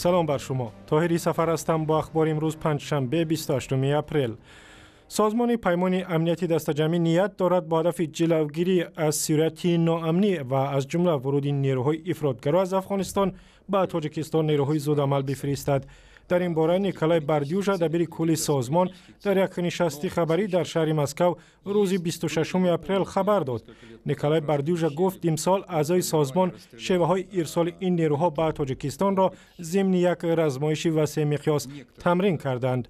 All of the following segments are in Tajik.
Салом бар шумо. Тоҳири Сафар ҳастам бо ахбори имрӯз, панҷшанбе, 28 апрел. Созмони Паймони Амнияти Дастаҷамъӣ ният дорад бо ҳадафи ҷилавгирӣ аз сирояти ноамнӣ ва аз ҷумла вуруди нерӯҳои ифротгаро аз Афғонистон ба Тоҷикистон нерӯҳои зудамал бифиристад. Дар ин бора Николай Бардюжа, дабири кулли созмон, дар як нишасти хабарӣ дар шаҳри Москав рӯзи 26 апрел хабар дод. Николай Бардюжа гуфт, имсол аъзои созмон шеваҳои ирсоли ин нерӯҳо ба Тоҷикистонро зимни як размоиши васеъмиқёс тамрин карданд.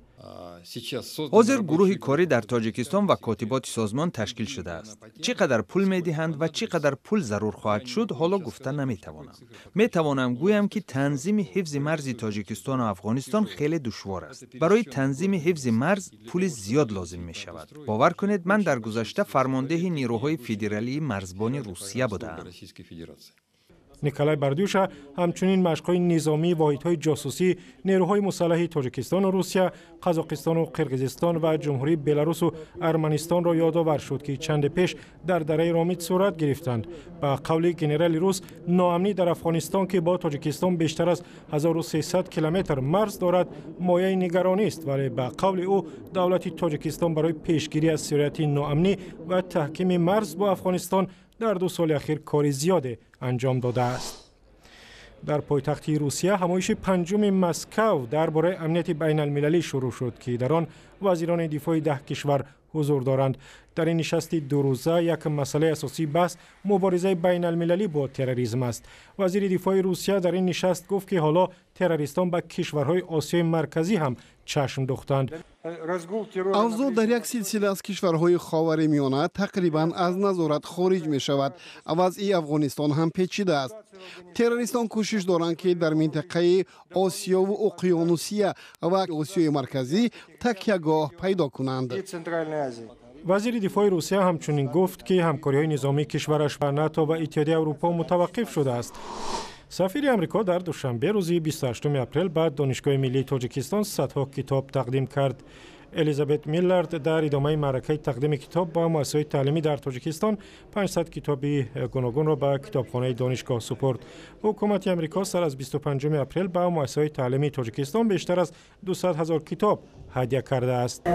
Ҳозир гурӯҳи корӣ дар Тоҷикистон ва котиботи созмон ташкил шудааст. Чӣ қадар пул медиҳанд ва чӣ қадар пул зарур хоҳад шуд, ҳоло гуфта наметавонам. Метавонам гӯям, ки танзими ҳифзи марзи Тоҷикистону Афғонистон хеле душвор аст. Барои танзими ҳифзи марз пули зиёд лозим мешавад. Бовар кунед, ман дар гузашта фармондеҳи нерӯҳои федералии марзбони Русия будаам. Николай Бардюша ҳамчунин машқҳои низомии воҳидҳои ҷосусӣ нерӯҳои мусаллаҳи Тоҷикистону Русия, Қазоқистону Қирғизистон ва Ҷумҳурии Беларусу Арманистонро ёдовар шуд, ки чанде пеш дар дараи Ромит сурат гирифтанд. Ба қавли генерали рус, ноамнӣ дар Афғонистон, ки бо Тоҷикистон бештар аз 1300 километр марз дорад, мояи нигаронист, вале ба қавли ӯ давлати Тоҷикистон барои пешгирӣ аз сирояти ноамнӣ ва таҳкими марз бо Афғонистон дар 2 соли ахир кори зиёде анҷом додааст. Дар пойтахти Русия ҳамоиши панҷуми Москав дар бораи амнияти байналмилалӣ шурӯъ шуд, ки дар он вазирони дифои 10 кишвар ҳузур доранд. Дар ин нишасти дурӯза як масъалаи асосии баҳс муборизаи байналмилалӣ бо терроризм аст. Вазири дифои Русия дар ин нишаст гуфт, ки ҳоло террористон ба кишварҳои Осиёи Марказӣ ҳам чашм духтанд. Авзоъ дар як силсила аз кишварҳои Ховари Миёна тақрибан аз назорат хориҷ мешавад. Вазъи Афғонистон ҳам печида аст. Террористон кӯшиш доранд, ки дар минтақаи Осиёву Уқёнусия ва Осиёи Марказӣ такягоҳ пайдо кунанд. Вазири дифои Русия ҳамчунин гуфт, ки ҳамкориҳои низомии кишвараш ба НАТО ва Иттиҳодияи Аврупо мутаваққиф шудааст. Сафири Амрико дар Душанбе рӯзи 28 апрел ба Донишгоҳи миллии Тоҷикистон садҳо китоб тақдим кард. Элизабет Миллард дар идомаи маъракаи тақдими китоб ба муассисаҳои таълимӣ дар Тоҷикистон 500 китоби гуногунро ба китобхонаи донишгоҳ супурд. Ҳукумати Амрико сар аз 25 апрел ба муассисаҳои таълимии Тоҷикистон бештар аз 200 ҳазор китоб ҳадя кардааст.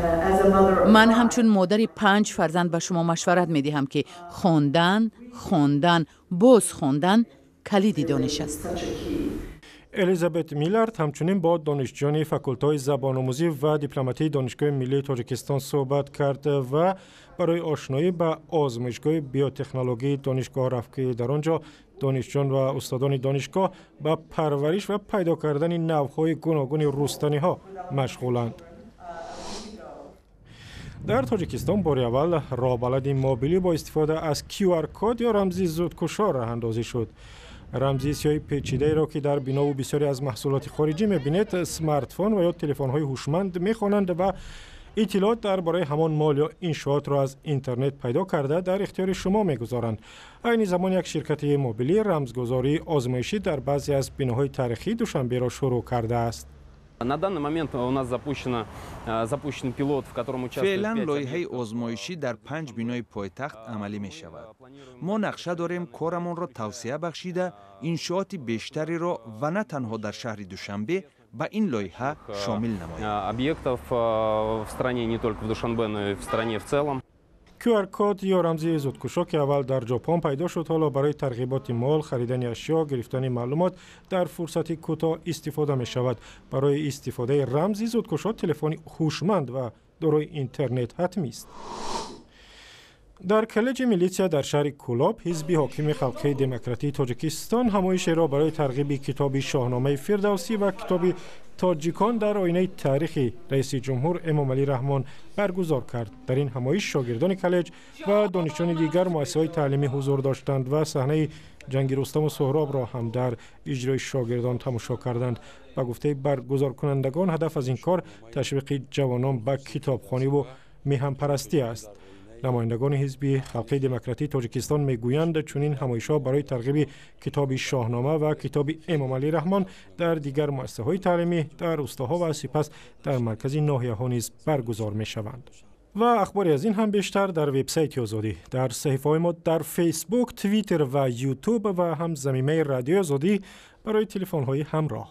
Ман ҳамчун модари панҷ фарзанд ба шумо машварат медиҳам, ки хондан, хондан, боз хондан калиди дониш аст. Элизабет Миллард ҳамчунин бо донишҷӯёни факултаҳои забономӯзӣ ва дипломатии Донишгоҳи миллии Тоҷикистон суҳбат кард ва барои ошноӣ ба озмоишгоҳи биотехнологияи донишгоҳ рафт, ки дар он ҷо донишҷӯён ва устодони донишгоҳ ба парвариш ва пайдо кардани навъҳои гуногуни рустаниҳо машғуланд. Дар Тоҷикистон бори аввал роҳбалади мобилӣ бо истифода аз QR-код ё рамзи зудкушо роҳандозӣ шуд. Рамзи сиёҳи печидаеро, ки дар бинову бисёре аз маҳсулоти хориҷӣ мебинед, смартфон ва ё телефонҳои ҳушманд мехонанд ва иттилоот дар бораи ҳамон мол ё иншоотро аз интернет пайдо карда, дар ихтиёри шумо мегузоранд. Айни замон як ширкати мобилӣ рамзгузории озмоишӣ дар баъзе аз биноҳои таърихии Душанберо шурӯъ кардааст. На данный момент у нас запущен пилот, в котором участвует Феълан пять лоиҳаи объектов. озмоишӣ дар панҷ бинои пойтахт амалӣ мешавад. Мо нақша дорем корамонро тавсеа бахшида, иншооти бештареро ва на танҳо дар шаҳри Душанбе ба ин лоиҳа шомил намоем. Объектов в стране, не только в Душанбе, но и в стране в целом. QR-код ё рамзи зудкушо, ки аввал дар Ҷопон пайдо шуд, ҳоло барои тарғиботи мол, харидани ашё, гирифтани маълумот дар фурсати кӯтоҳ истифода мешавад. Барои истифодаи рамзи зудкушо телефони ҳушманд ва дорои интернет ҳатмист. Дар коллеҷи милитсия дар шаҳри Кӯлоб ҳизби ҳокими Халқии Демократии Тоҷикистон ҳамоишеро барои тарғиби китоби Шоҳномаи Фирдавсӣ ва китоби Тоҷикон дар оинаи таърихи раиси ҷумҳур Эмомалӣ Раҳмон баргузор кард. Дар ин ҳамоиш шогирдони коллеҷ ва донишҷӯёни дигар муассисаҳои таълимӣ ҳузур доштанд ва саҳнаи ҷанги Рустаму Суҳробро ҳам дар иҷрои шогирдон тамошо карданд. Ба гуфтаи баргузоркунандагон, ҳадаф аз ин кор ташвиқи ҷавонон ба китобхониву меҳанпарастӣ аст. Намояндагони ҳизби Халқии Демократии Тоҷикистон мегӯянд, чунин ҳамоишҳо барои тарғиби китоби Шоҳнома ва китоби Эмомалӣ Раҳмон дар дигар муассисаҳои таълимӣ, дар рустоҳо ва сипас дар маркази ноҳияҳо низ баргузор мешаванд. Ва ахбори аз ин ҳам бештар дар вебсайти Озодӣ, дар саҳифаҳои мо дар Фейсбук, Твиттер ва Ютуб ва ҳам замимаи Радиои Озодӣ барои телефонҳои ҳамроҳ.